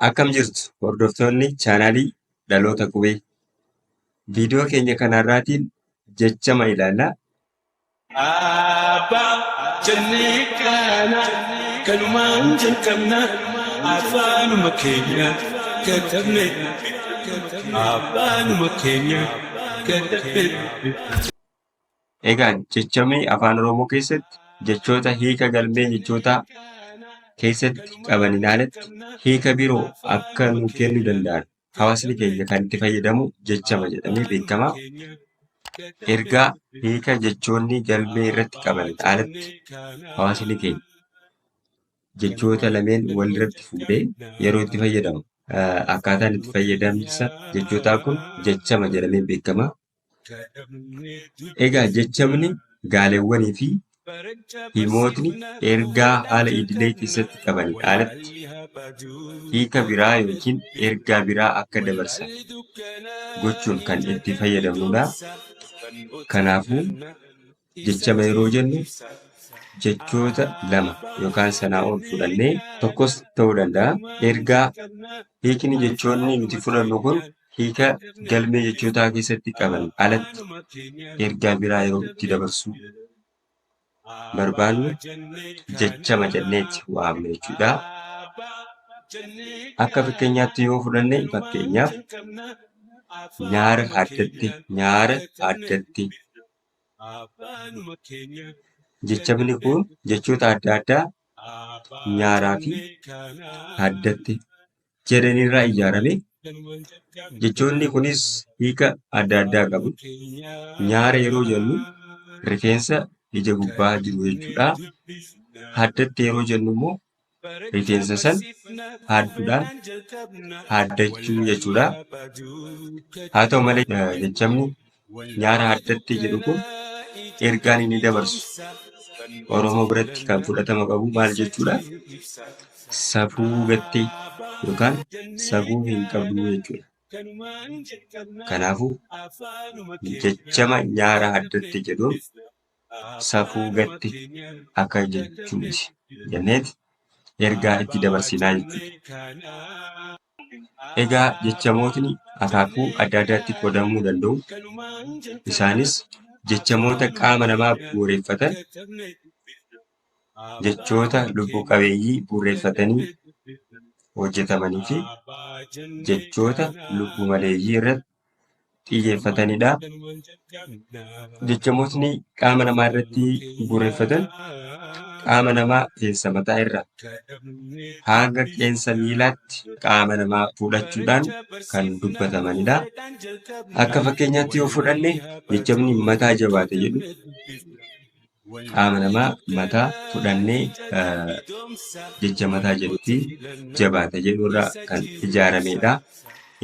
Akkam jirtu hordoftoonni chaanaalii Dhaloota Qubee. Viidiyoo keenya kanarraatiin jechama ilaalla. Abbaa jennee kaana kanumaan jalqabna afaanuma keenya katabne afaanuma keenya katabne. Egaa jechamni Afaan Oromoo keessatti jechoota hiika galmee jechootaa keessatti qabaniin alatti hiika biroo akka nuu kennuu danda'an hawaasni keenya kan itti fayyadamu jechama jedhamee beekama. Ergaa hiika jechoonni galmee irratti qabaniin alatti hawaasni keenya jechoota lameen walirratti fuudhee yeroo itti fayyadamu akkaataan itti fayyadamsa jechootaa kun jechama jedhamee beekama. Egaa jechamni gaaleewwanii fi himootni ergaa haala idilee keessatti qabaniin alatti hiika biraa yookiin ergaa biraa akka dabarsan gochuun kan itti fayyadamnudha. Kanaafuu jechama yeroo jennu jechoota lama yookaan sanaa ol fudhannee tokkos ta'uu danda'a. Ergaa hiikni jechoonni nuti fudhannu kun hiika galmee jechootaa keessatti qaban alatti ergaa biraa yeroo itti dabarsuu barbaannu jechama jenneeti waamna jechuudha. Akka fakkeenyaatti yoo fudhanne fakkeenyaaf nyaara addatti nyaara addatti Jechamni kun jechoota adda addaa nyaaraa fi addatti jedhanirraa ijaarame. Jechoonni kunis hiika adda addaa qabu. Nyaara yeroo jennu rifeensa ija gubbaa jiru jechuudha. Addatti yeroo jennu immoo rifeensa san haadduudhaan haaddachuu jechuudha. Haa ta'u malee jechamni nyaara haaddatti jedhu kun ergaan inni dabarsu Oromoo biratti kan fudhatama qabu maal jechuudha? Safuu gattee yookaan safuu hin qabdu jechuudha. Kanaafuu jechama nyaara haaddatti jedhuun safuu gatte akka jechuuti jenneeti ergaa itti dabarsinaa jechuudha. Egaa jechamootni akaakuu adda addaatti qoodamuu danda'u. Isaanis jechamoota qaama namaa bu'uureffatan, jechoota lubbu qabeeyyii bu'uureffatanii hojjetamanii fi jechoota lubbu maleeyyii irratti xiyyeeffatanidha. Jechamootni qaama namaa irratti bu'uureffatan qaama namaa qeensa mataa irraa hanga qeensa miilaatti qaama namaa fudhachuudhaan kan dubbatamanidha. Akka fakkeenyaatti yoo fudhanne jechamni mataa jabaate jedhu qaama namaa mataa fudhannee jecha mataa jedhutti jabaata jedhu irraa kan ijaaramedha.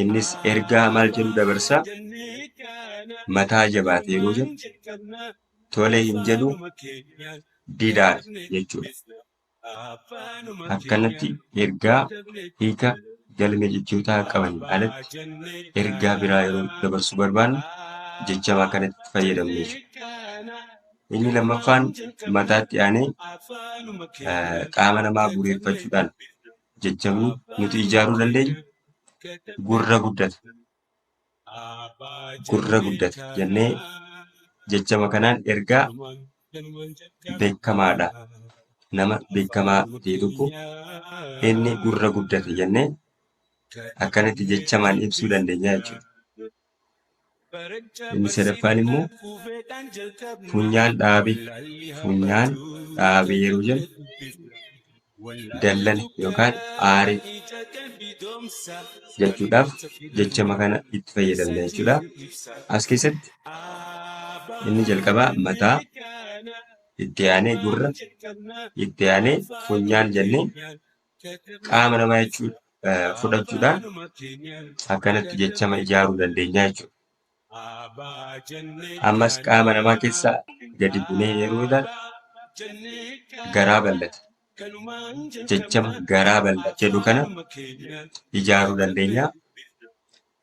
Innis ergaa maal jedhu dabarsa? Mataa jabaate yeroo jedhu tole hin jedhu didaadha jechuudha. Akkanatti ergaa hiika galmee jechootaa qabaniin alatti ergaa biraa yeroo dabarsuu barbaannu jechama akkanatti fayyadamna jechuudha. Inni lammaffaan mataatti aanee qaama namaa bu'uureffachuudhaan jechamni nuti ijaaruu dandeenyu gurra guddata. Gurra guddata jennee jechama kanaan ergaa beekamaadha. Nama beekamaa ta'e tokko inni gurra guddate jennee akkanatti jechamaan ibsuu dandeenya jechuudha. Inni sadaffaan immoo funyaan dhaabe funyaan dhaabe yeroo jennu dallane yookaan aare jechuudhaaf jechama kana itti fayyadamna jechuudha. As keessatti inni jalqabaa mataa, itti aanee gurra, itti aanee funyaan jennee qaama namaa jechuu fudhachuudhaan akkanatti jechama ijaaruu dandeenya jechuudha. Ammas qaama namaa keessaa gadi bunee yeroo ilaalu garaa bal'ata. Jechama garaa bal'ata jedhu kana ijaaruu dandeenya.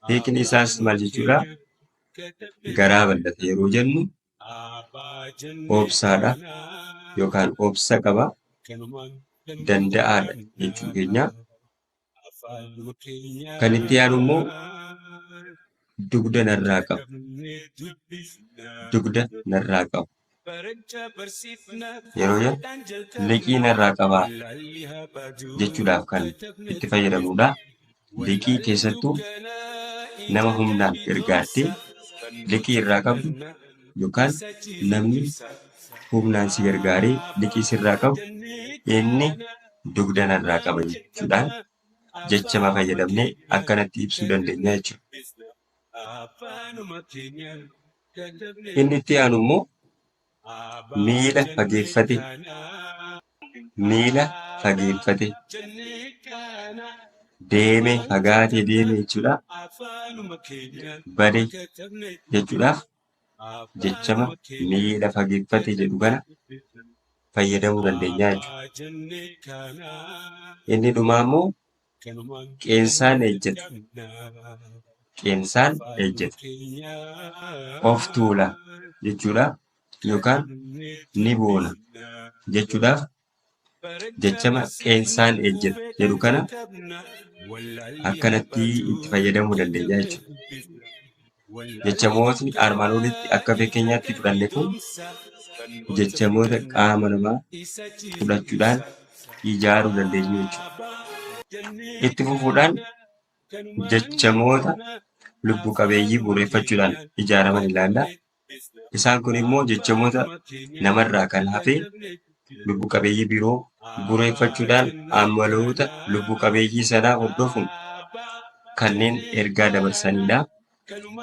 Hiikni isaas maal jechuudha? Garaa bal'ata yeroo jennu obsaadha yookaan obsa qaba, danda'aadha jechuu keenya. Kan itti aanu immoo dugda narraa qabu. Dugda narraa qabu. Yeroo jennu liqii narraa qabaa jechuudhaaf kan itti fayyadamnudha. Liqii keessattuu nama humnaan gargaartee liqii irraa qabdu yookaan namni humnaan si gargaaree liqii sirraa qabu inni dugda narraa qaba jechuudhaan jechama fayyadamnee akkanatti ibsuu dandeenya jechuudha. Inni itti aanu immoo miila fageeffate. Miila fageeffate. Deeme fagaatee deeme jechuudha. Bade jechuudhaaf jechama miila fageeffate jedhu kana fayyadamuu dandeenya jechuudha. Inni dhumaa immoo qeensaan ejjeta. Qeensaan ejjeta. Of tuula jechuudha yookaan ni boona jechuudhaaf jechama qeensaan ejjeta jedhu kana akkanatti itti fayyadamuu dandeenya jechuudha. Jechamootni armaan olitti akka fakkeenyaatti fudhanne kun jechamoota qaama namaa fudhachuudhaan ijaaruu dandeenyu jechuudha. Itti fufuudhaan jechamoota lubbu qabeeyyii bu'uureffachuudhaan ijaaraman ilaalla. Isaan kun immoo jechamoota namarraa kan hafe lubbu qabeeyyii biroo bu'uureffachuudhaan amaloota lubbu qabeeyyii sanaa hordofuun kanneen ergaa dabarsanidha.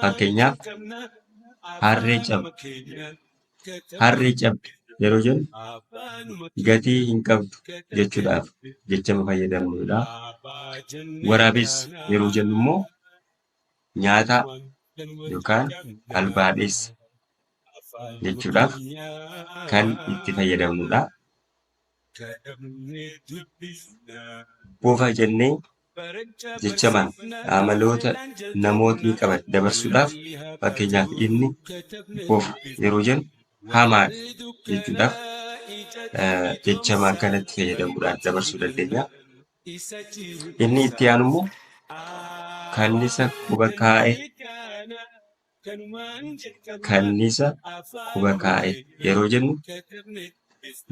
Fakkeenyaaf harree cabde. Harree cabde yeroo jennu gatii hin qabdu jechuudhaaf jechama fayyadamnudha. Waraabessa yeroo jennu immoo nyaata yookaan albaadhessa jechuudhaaf kan itti fayyadamnudha. Bofa jennee jechamaan amaloota namootni qaban dabarsuudhaaf fakkeenyaaf inni bofa yeroo jennu hamaadha jechuudhaaf jechama akkanatti fayyadamuudhaan dabarsuu dandeenya. Inni itti aanu immoo kannisa quba kaa'e kannisa quba kaa'e yeroo jennu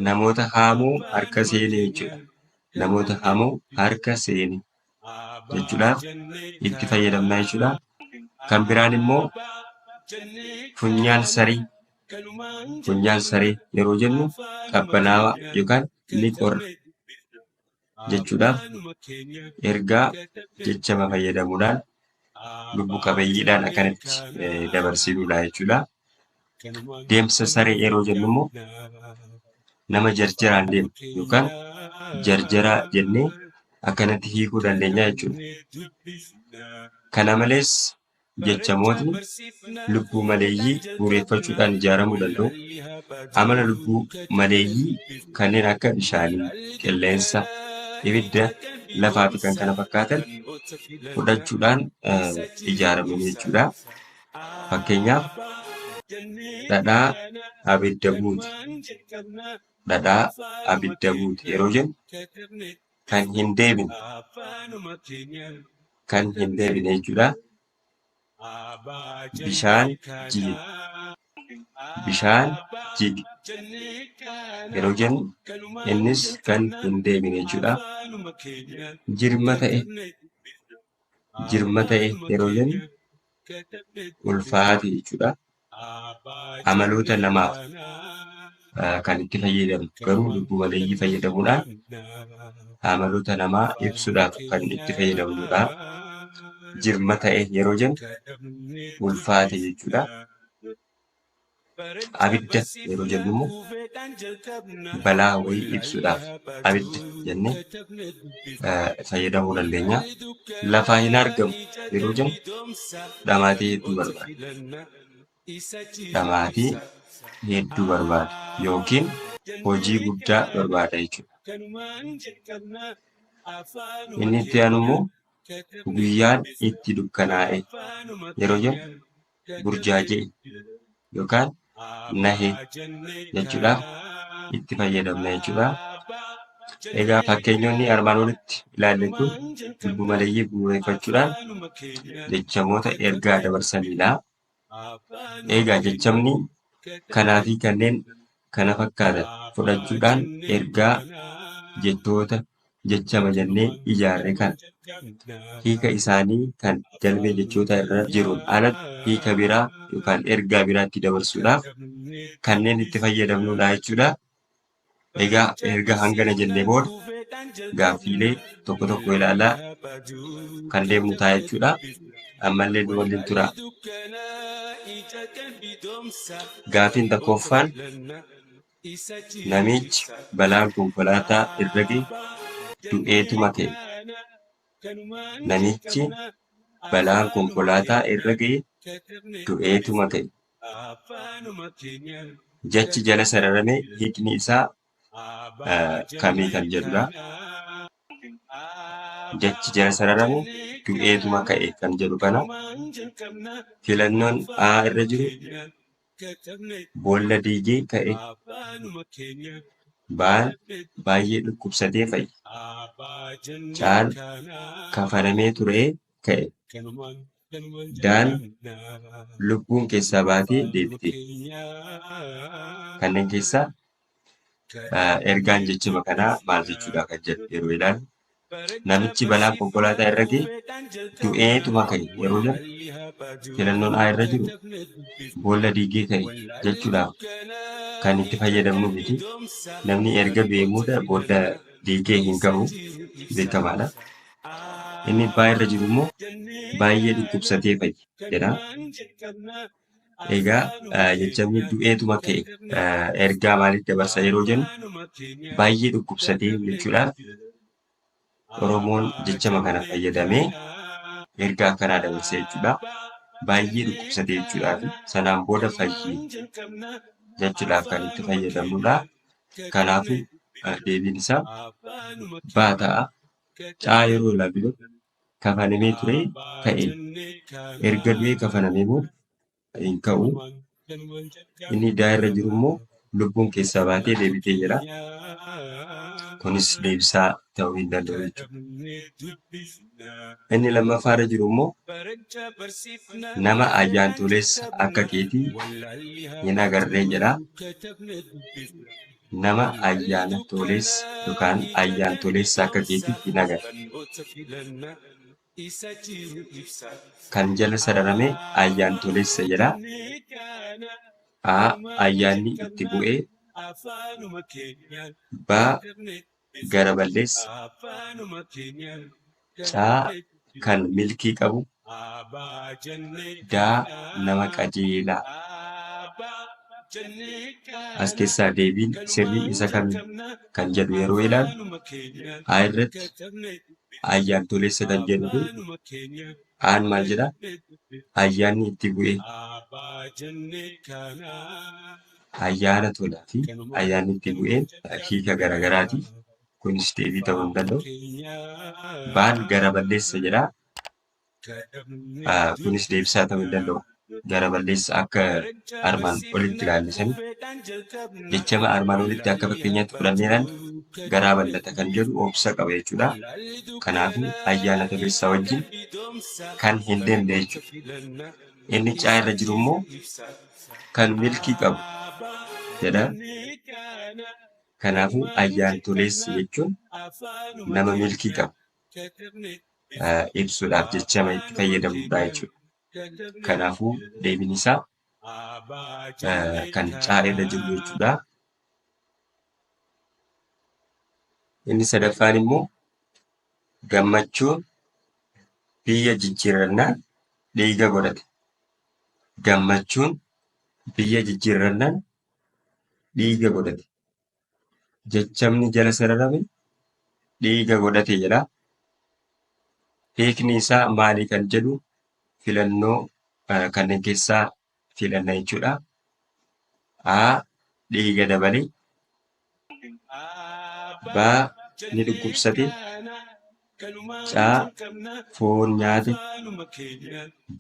namoota hamoo harka seene jechuudha. Namoota hamoo harka seene jechuudhaaf itti fayyadamna jechuudha. Kan biraan immoo funyaan saree funyaan saree yeroo jennu qabbanaawaa yookaan ni qorra jechuudhaaf ergaa jechama fayyadamuudhaan lubbu qabeeyyiidhaan akkanatti dabarsinuudha jechuudha. Deemsa saree yeroo jennu immoo nama jarjaraan deemu yookaan jarjaraa jennee akkanatti hiikuu dandeenya jechuudha. Kana malees jechamootni lubbuu maleeyyii bu'uureffachuudhaan ijaaramuu danda'u. Amala lubbuu maleeyyii kanneen akka bishaanii, qilleensa, ibidda, lafaa fi kan kana fakkaatan fudhachuudhaan ijaaramu jechuudha. Fakkeenyaaf dhadhaa abidda buute. Dhadhaa abidda buute yeroo jennu kan hin deebine kan hin deebine jechuudha. Bishaan jige bishaan jige yeroo jennu innis kan hin deebine jechuudha. Jirma ta'e jirma ta'e yeroo jennu ulfaate jechuudha. Amaloota namaaf kan itti fayyadamnu garuu lubbu maleeyyii fayyadamuudhaan amaloota namaa ibsuudhaaf kan itti fayyadamnudha. Jirma ta'e yeroo jennu ulfaate jechuudha. Abidda yeroo jennu immoo balaa wayii ibsuudhaaf abidda jennee fayyadamuu dandeenya. Lafaa hin argamu yeroo jennu dhamaatii hedduu barbaada. Dhamaatii hedduu barbaada yookiin hojii guddaa barbaada jechuudha. Inni itti aanu immoo guyyaan itti dukkanaa'e yeroo jennu burjaaja'e yookaan nahe jechuudhaaf itti fayyadamna jechuudha. Egaa fakkeenyonni armaan olitti ilaalle kun lubbu maleeyyii bu'uureffachuudhaan jechamoota ergaa dabarsanidha. Egaa jechamni kanaa fi kanneen kana fakkaatan fudhachuudhaan ergaa jechoota jechama jennee ijaarre kana hiika isaanii kan galmee jechootaa irra jiruun alatti hiika biraa yookaan ergaa biraatti dabarsuudhaaf kanneen itti fayyadamnudha jechuudha. Egaa erga hangana jennee booda gaaffiilee tokko tokko ilaalaa kan deemnu ta'a jechuudha. Ammallee nu waliin turaa. Gaaffiin tokkoffaan namichi balaan konkolaataa irra gahe du'eetuma ka'e. Namichi balaan konkolaataa irra gahe du'eetuma ka'e. Jechi jala sararame hiikni isaa kamii kan jedhudha. Jechi jala sararame du'eetuma ka'e kan jedhu kana filannoon A irra jiru boolla diigee ka'e, B'n baay'ee dhukkubsatee fayye, C'n kafanamee turee ka'e, D'n lubbuun keessaa baatee deebite. Kanneen keessaa ergaan jechama kanaa maal jechuudha kan jedhu yeroo ilaallu namichi balaan konkolaataa irra gahe du'eetuma ka'e yeroo jedhu filannoon A irra jiru boolla diigee ka'e jechuudhaaf kan itti fayyadamnu miti. Namni erga du'ee booda boolla diigee hin ka'u beekamaadha. Inni B irra jiru immoo baay'ee dhukkubsatee fayye jedha. Egaa jechamni du'eetuma ka'e ergaa maaliif dabarsa yeroo jennu baay'ee dhukkubsatee jechuudhaaf Oromoon jechama kana fayyadamee ergaa akkanaa dabarsa jechuudha. Baay'ee dhukkubsatee jechuudhaaf sanaan booda fayye jechuudhaaf kan itti fayyadamnudha. Kanaafuu deebiin isaa B ta'a. C yeroo ilaallu kafanamee ture ka'e. Erga du'ee kafanamee booda hin ka'u. Inni D irra jiru immoo lubbuun keessaa baatee deebitee jedha. Kunis deebisaa ta'uu hin danda'u jechuudha. Inni lammaffaa irra jiru immoo nama ayyaantoleessa akka keetii hin agarree jedha. Nama ayyaana toleessa yookaan ayyaantoleessa akka keetii hin agarre. Kan jala sararame ayyaantoleessa jedha. A. Ayyaanni itti bu'ee. B. Gara balleessa. C. Kan milkii qabu. D. Nama qajeelaa. As keessaa deebiin sirrii isa kami kan jedhu yeroo ilaallu A irratti ayyaantoleessa kan jedhu kun A'n maal jedha? Ayyaanni itti bu'e ayyaana tolaa fi ayyaanni itti bu'een hiika garaagaraati. Kunis deebii ta'uu hin danda'u. B'n gara balleessa jedha. Kunis deebisaa ta'uu hin danda'u. Gara balleessa akka armaan olitti ilaalle sani jechama armaan olitti akka fakkeenyaatti fudhannee ilaalle garaa bal'ata kan jedhu obsa qaba jechuudha. Kanaafuu ayyaana toleessaa wajjin kan hin deemne jechuudha. Inni caa irra jiru immoo kan milkii qabu jedha. Kanaafuu ayyaan toleessa jechuun nama milkii qabu ibsuudhaaf jechama itti fayyadamnudha jechuudha. Kanaafuu deebiin isaa kan caa irra jiru jechuudha. Inni sadaffaan immoo gammachuun biyya jijjiirrannaan dhiiga godhate. Gammachuun biyya jijjiirrannaan dhiiga godhate. Jechamni jala sararame dhiiga godhate jedha. Hiikni isaa maali kan jedhu filannoo kanneen keessaa filanna jechuudha. A. Dhiiga dabale. B. Ni dhukkubsate. C. Foon nyaate.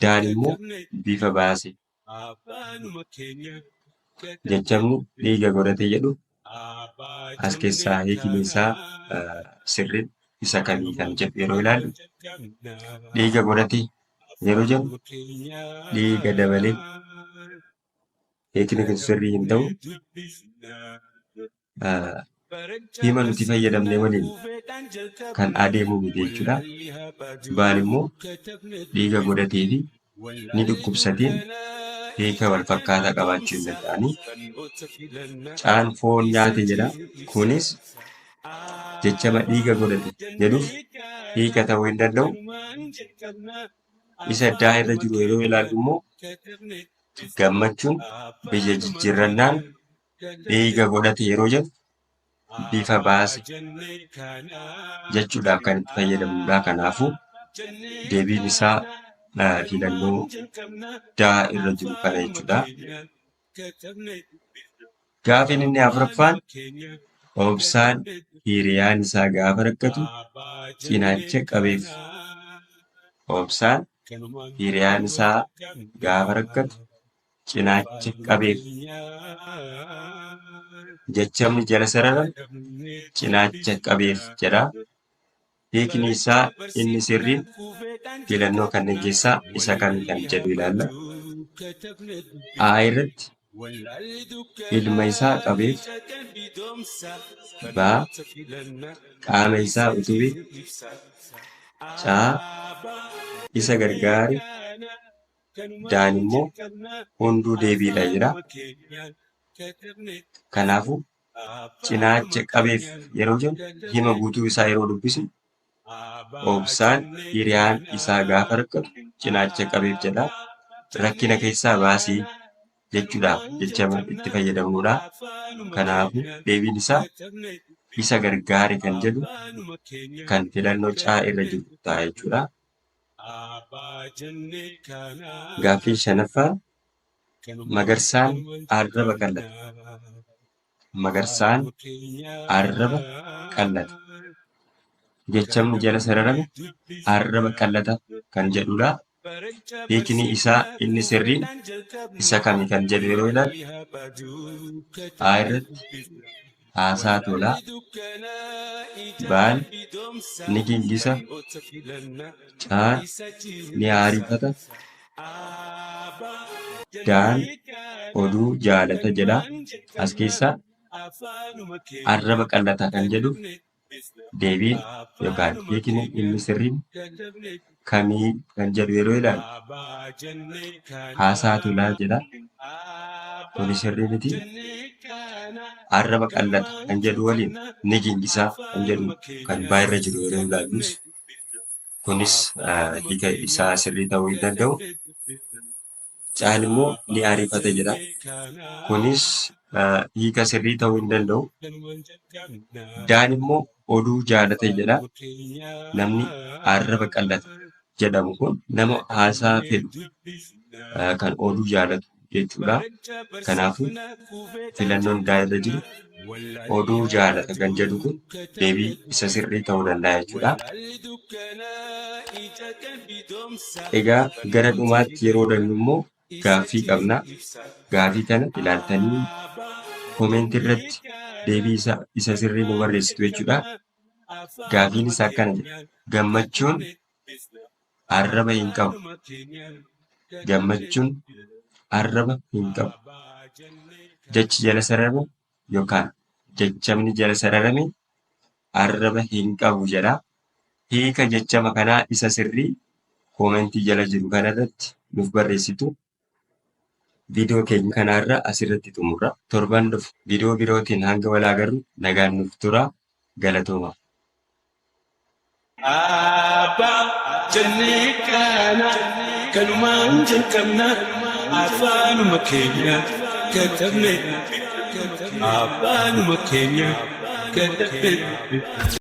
D'n immoo bifa baase. Jechamni dhiiga godhate jedhu As keessaa hiikni isaa sirriin isa kamii kan jedhu yeroo ilaallu, dhiiga godhate yeroo jennu dhiiga dabalee, hiikni kun sirrii hin ta'u. Hima nuti fayyadamne waliin kan adeemu miti jechuudha. Baan immoo dhiiga godhatee fi ni dhukkubsateen hiika wal fakkaataa qabaachuu hin danda'anii. Caan foon nyaate jedha. Kunis jechama dhiiga godhate jedhuuf hiika ta'uu hin danda'u. Isa daa irra jiru yeroo ilaallu immoo gammachuun biyya jijjiirrannaan dhiiga godhate yeroo jedhu bifa baase jechuudhaaf kan itti fayyadamnudha. Kanaafuu deebiin isaa filannoo daa irra jiru kana jechuudha. Gaafiin inni afuraffaan, Obsaan hiriyaan isaa gaafa rakkatu cinaacha qabeef. Obsaan hiriyaan isaa gaafa rakkatu cinaacha qabeef. Jechamni jala sararame cinaacha qabeef jedha. Hiikni isaa inni sirriin filannoo kanneen keessaa isa kami kan jedhu ilaalla. A irratti ilma isaa qabeef, B qaama isaa utube, C isa gargaare, Daan immoo hunduu deebiidha jedha. Kanaafuu cinaacha qabeef yeroo jennu hima guutuu isaa yeroo dubbisnu Obsaan hiriyaan isaa gaafa rakkatu cinaacha qabeef jedha. Rakkina keessaa baasii jechuudhaaf jechama itti fayyadamnudha. Kanaafuu deebiin isaa isa gargaare kan jedhu kan filannoo C irra jiru ta'a jechuudha. Gaaffiin shanaffaa, Magarsaan arraba qallata. Magarsaan arraba qallata. Jechamni jala sararame arraba qallata kan jedhudha. Hiikni isaa inni sirriin isa kami kan jedhu yeroo ilaallu, A irratti haasaa tolaa, B'n ni gingisa, C'n ni aarifata, D'n oduu jaalata jedha. As keessaa arraba qallata kan jedhuuf deebiin yookaan hiikni inni sirriin kamii kan jedhu yeroo ilaallu, haasaa tolaa jedha. Kuni sirrii miti. Arraba qallata kan jedhu waliin ni gingisa kan jedhu kan baay'irra jiru yeroo ilaallus kunis hiika isaa sirrii ta'uu hin danda'u. Caan immoo ni ariifata jedha. Kunis hiika sirrii ta'uu hin danda'u. Daan immoo oduu jaalate jedha. Namni arraba qallata jedhamu kun nama haasaa fedhu, kan oduu jaalatu jechuudha. Kanaafuu filannoon daa irra jiru oduu jaalata kan jedhu kun deebii isa sirrii ta'uu danda'a jechuudha. Egaa gara dhumaatti yeroo dannu immoo gaaffii qabna. Gaaffii kana ilaaltanii koomentii irratti deebii isa sirrii nu barreessitu jechuudha. Gaaffiin isaa akkana jedha. Gammachuun arraba hin qabu. Gammachuun arraba hin qabu. Jechi jala sararame yookaan jechamni jala sararame arraba hin qabu jedha. Hiika jechama kanaa isa sirrii koomentii jala jiru kanarratti nuuf barreessitu. Viidiyoo keenya kanarra asirratti xumurra. Torban dhufu viidiyoo birootiin hanga wal agarru nagaan nuuf tura. Galatooma. Abbaa jennee kaana kanumaan jalqabna, afaanuma keenya katabne, afaanuma keenya katabne.